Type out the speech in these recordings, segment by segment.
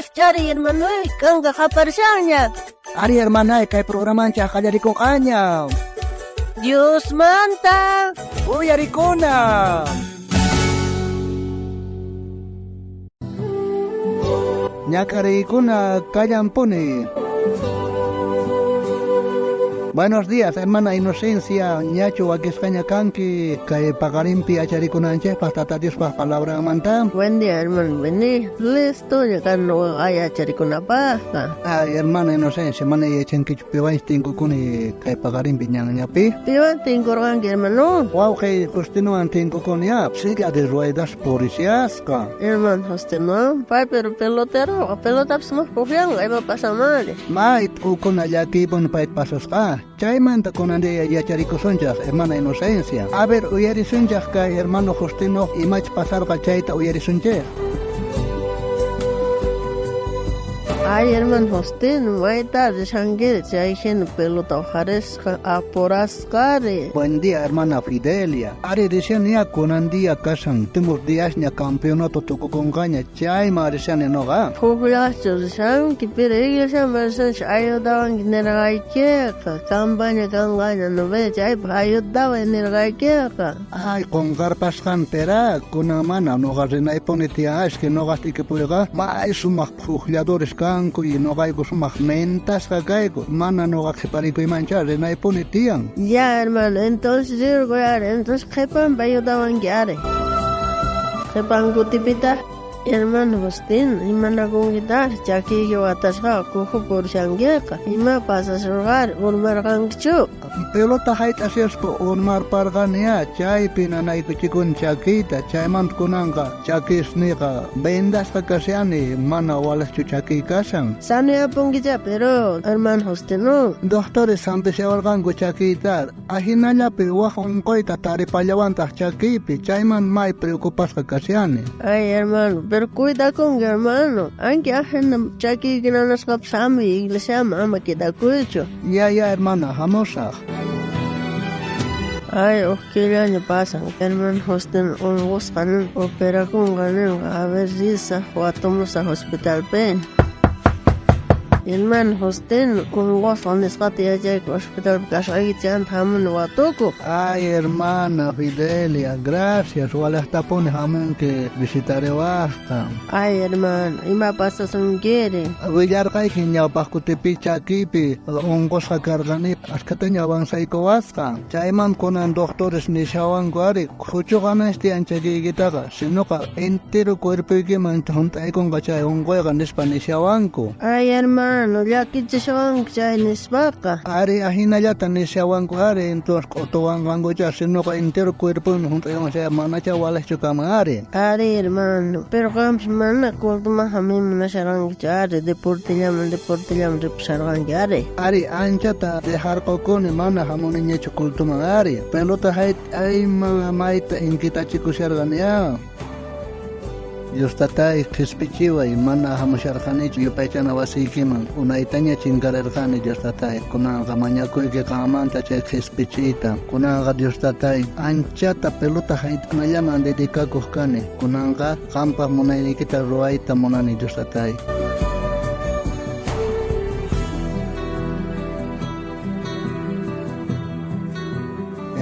Rijch'ariy hermanoy, kanka qaparishanña. Ari hermanay, kay programanchej qallarikunqaña. Diosmanta Uyarikuna. Ñak'ariykuna kallanpuni. Buenos días, hermana Inocencia, ñachu wakisqaña kanki kay paqarinpi yacharikunanchikpaq Tata Diospaq palabranmanta. Buen día, hermano. Buen día. Listo, kan nuqa yacharikunapaqqa. Ay, hermana Inocencia, mana yachankichu piwanchis tinkukuni kay paqarinpi ñanñapi. Piwan tinkurqanki, hermano? Wawqiy Justinowan tinkukuni ya, silla de ruedas purishasqa. Hermano Justino, pay pero pelotero, pelotapis mas pujllanqa, ima pasanmari. May t'ukuna llakiypuni payta pasasqa. Chaymanta kunan día yacharikusunchaj, hermana Inocencia. A ver, uyarisunchaj kay hermano Justino imach pasarqa chayta uyarisunchej. Ay, hermano Justino, mayta rishankiri chay hina pelota uqharisqa apurasqari. Buen día, hermana Fidelia. Ari rishani ya kunan día kashan últimos díasña campeonato tukukunqaña chayman rishani noqa. Pujllaqchu rishanki, pero iglesiaman rishanchik ayudawanki nirqaykiqa. Campaña kanqaña no ve, chaypaq ayudaway nirqaykiqa. Ay, qunqarpasqanpira kunan mana noqa rinaypuni tiyan, es que noqa t'ikipuyqa may sumaq pujlladores kanku y noqayku sumaq mentasqa kayku, mana noqa qhiparikuymancha rinaypuni tiyan. Ya, hermano, entonces rirqu ari, entonces qhipanpi ayudawanki ari. Qhipan kutipitaq, hermano Justino, imanakunkitaqri chakiyki watasqa kuju purishankiqa, ima pasasurqari, urmarqankichu? Pelota hayt'asiyaspa urmarparqani ya, chaypi nanaykuchikuni chakiyta, chaymanta kunanqa chakisniyqa vendasqa kashani, mana walaqchu chakiy kashan. Sanuyapunkicha, pero hermano Justino. Doctores hampishawarqanku chakiyta, ajinallapi waj unquyta taripallawantaq chakiypi, chayman may preocupasqa kashani. Ay, hermano, pero cuidakunki, hermano. Anki ajina chakiyki nanasqapis hamuy iglesiaman ama quedakuychu. Ya, ya, hermana, hamusaq. Ay, uj killaña pasan, hermano Justino unqusqa nin, operakunqa ninqa, a ver risaq watumusaq hospitalpi. Hermano Justino unqusqa nisqata yachayku hospitalpi kasqayki chayanta hamuni watukuq. Ay, hermana Fidelia, gracias, walaqtapuni hamunki visitariwaqqa. Ay, hermano, ima pasasunkiri? Willarqayki ñawpaq kutipi chakiypi unqusqa karqani, askhataña avanzaykuwasqa. Chayman kunan doctores nishawanku ari, khuchuqananchis tiyan chakiykitaqa, sinoqa entero cuerpoykiman hunt'aykunqa chay unquyqa nispa nishawanku. Ay, hermano, llakichishawanku chay nispaqa. Ari, ajinallata nishawanku ari, entonces q'utuwanqankucha, sinoqa entero cuerpoyman hunt'aykunqa chay manacha walaqchu kaman ari. Ari, hermano, pero qampis mana cultoman hamuyta munasharqankichu ari, deportellaman ripusharqanki ari. Ari, anchata dejarqukuni, mana hamuniñachu cultoman ari. Pelota hayt'ayman mayta inquitachikusharqani ya. Dios tatay qhispichiway, mana hamusharqanichu yupaychana wasiykiman, unaytaña chinkararqani Dios tatay, kunanqa mañakuyki qanmanta chay qhispichiyta. Kunanqa Dios tatay anchata pelota hayt'anallaman dedicakuq kani, kunanqa qanpaq munayniykita ruwayta munani Dios tatay.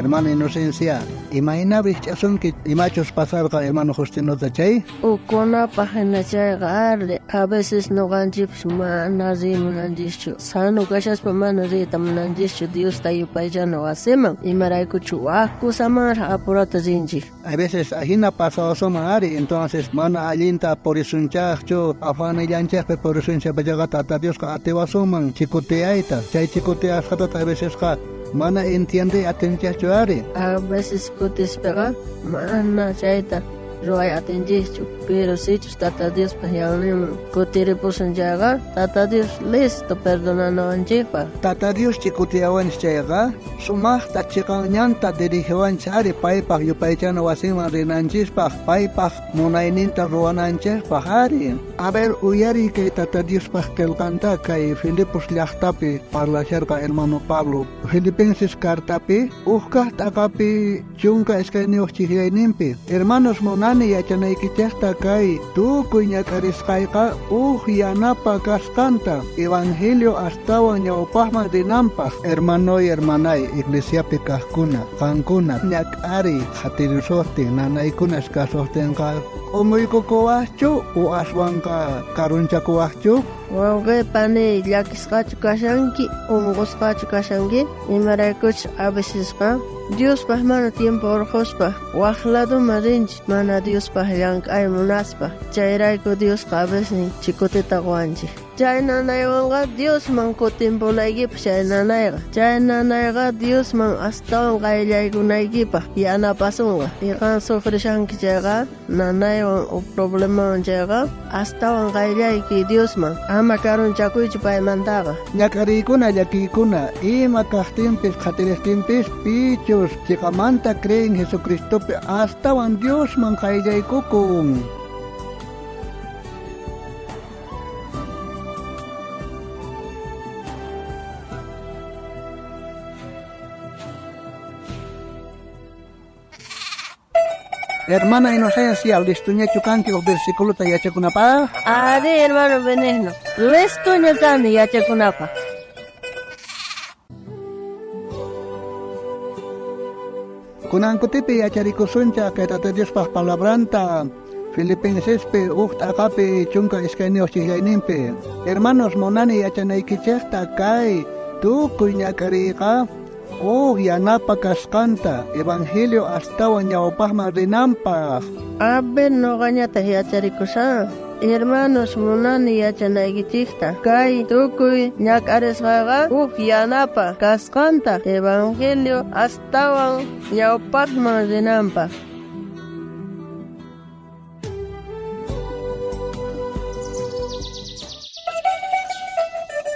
Hermana Inocencia, imayna rikch'asunki imachus pasarqa hermano Justinota chay? Ukunapaq hina chayqa ari, a veces nuqanchikpis mana riy munanchischu, sano kashaspa mana riyta munanchischu Diosta yupaychana wasiman, imaraykuchu waj kusamanraq apurata rinchik. A veces ajina pasawasunman ari, entonces mana allinta purisunchaqchu, afanillanchikpi purisunchaypachaqa Tata Diosqa atiwasunman chikutiyayta, chay chikutiyasqatata a vecesqa mana entiende atinchikchu ari. A veces kutispaqa mana chayta ruway atinchikchu, pero sichus Tata Diospaq ñanninman kutiripusun chayqa, Tata Dios listo perdonanawanchikpaq. Tata Dios chikutiyawanchik chayqa, sumaqta chiqan ñanta dirigiwanchik ari paypaq yupaychana wasinman rinanchikpaq, paypaq munayninta ruwananchikpaq ari. A ver, uyariy kay Tata Diospaq qillqanta kay Filipos llaqtapi parlasharqa hermano Pablo. Filipenses cartapi, uj kaq t'aqapi 12 chijllayninpi. Hermanos, munani Munani yachanaykichejta kay tukuy ñak'arisqayqa uj yanapa kasqanta evangelio astawan ñawpaqman rinanpaq. Hermanoy, hermanay, iglesiapi kaqkuna, qankuna ñak'ari qhatirisuqtin, nanaykunas kasuqtinqa q'umuykukuwaqchu o aswanqa karunchakuwaqchu? Wawqi pani, llakisqachu kashanki, unqusqachu kashanki, imaraykuchus a vecesqa Diospaq mana tiempo urquspa waq laduman rinchik mana Diospaq llank'ay munaspa. Chayrayku Diosqa a veces chikutita quwanchik. Chay nanaywanqa Diosman kutimpunaykipaq chay nanayqa. Chay nanayqa Diosman astawan qayllaykunaykipaq yanapasunqa. Y qan sufrishanki chayqa nanaywan o problemawan chayqa astawan qayllayki Diosman. Ama karunchakuychu paymantaqa. Ñak'ariykuna, llakiykuna, ima kaqtinpis qhatiriqtinpis pichus chiqamanta creen Jesucristopi astawan Diosman qayllaykukun. Hermana Inocencia, listuñachu kanki uj versículota yachakunapaq? Ari, hermano Benigno, listuña kani yachakunapaq. Kunan kutipi yacharikusunchaq kay Tata Diospaq palabranta Filipensespi uj t'aqapi 12 chijllayninpi. Hermanos, munani yachanaykichejta kay tukuy ñak'ariyqa uj yanapa kasqanta evangelio astawan ñawpaqman rinanpaq. A ver, noqañataq yacharikushan. Hermanos, munani yachanaykichikta kay tukuy ñak'arisqayqa uj yanapa kasqanta evangelio astawan ñawpaqman rinanpaq.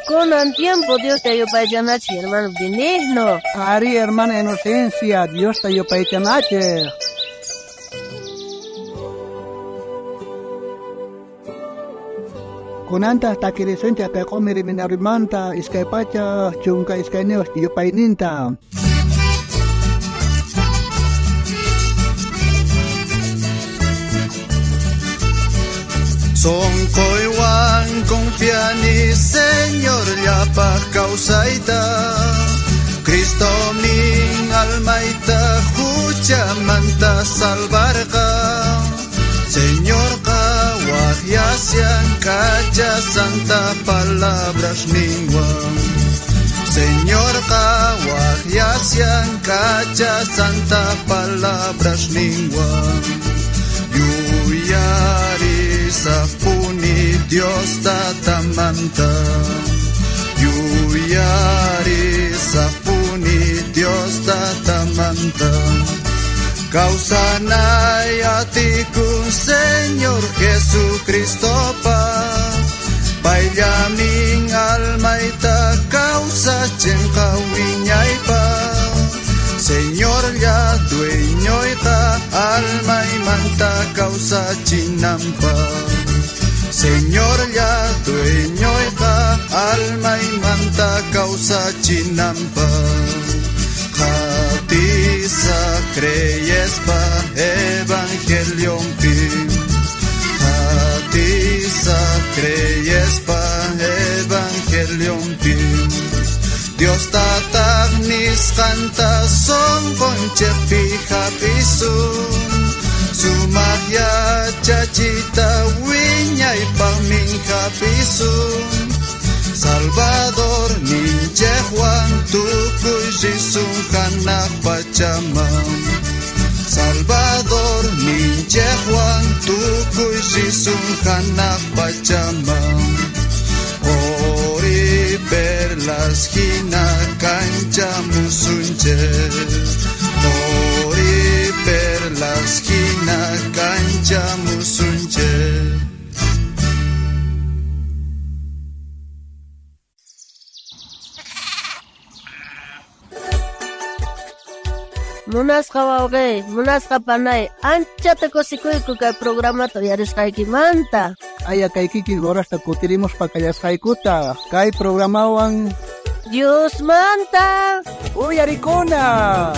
Kunan tiempo Diosta yupaychanachik, hermano Benigno. Ari, hermana Inocencia, Diosta yupaychanachik. Kunantaq takirisunchik kay q'umir minarimanta 212 yupayninta. Sonqoywan confiani, Señor, llapaq kawsayta. Cristo min almayta huchamanta salvarqa. Señorqa waqyasyan kacha santa palabras ninwan. Señorqa waqyasyan kacha santa palabras ninwan. Yuyarisapuni Dios tatamanta. Yuyarisapuni Dios tatamanta. Kawsanay atikun Señor Jesucristopa. Payllamin almayta kawsachinqa wiñaypa. Señor ya dueñoyqa almaymanta kawsachinanpa. Señor ya dueñoyqa almaymanta kawsachinanpa. Qatisa creyespa evangeliompi. Qatisa creyespa evangeliompi. Dios tataq nisqanta sonqonchikpi hap'isun. Sumaq yachachiyta wiñaypaqmin hap'isun. Salvador ninchejwan tukuy risun hanaq pachaman. Salvador ninchejwan tukuy risun hanaq pachaman. Ori perlas hina kancha musunchej. Ori perlas hina kancha musunchej. Munasqa wawqi, munasqa panay, anchata kusikuyku kay programata uyarisqaykimanta. Aya kay kikin horasta kutirimuspa kallasqaykuta kay programawan Diosmanta uyarikuna.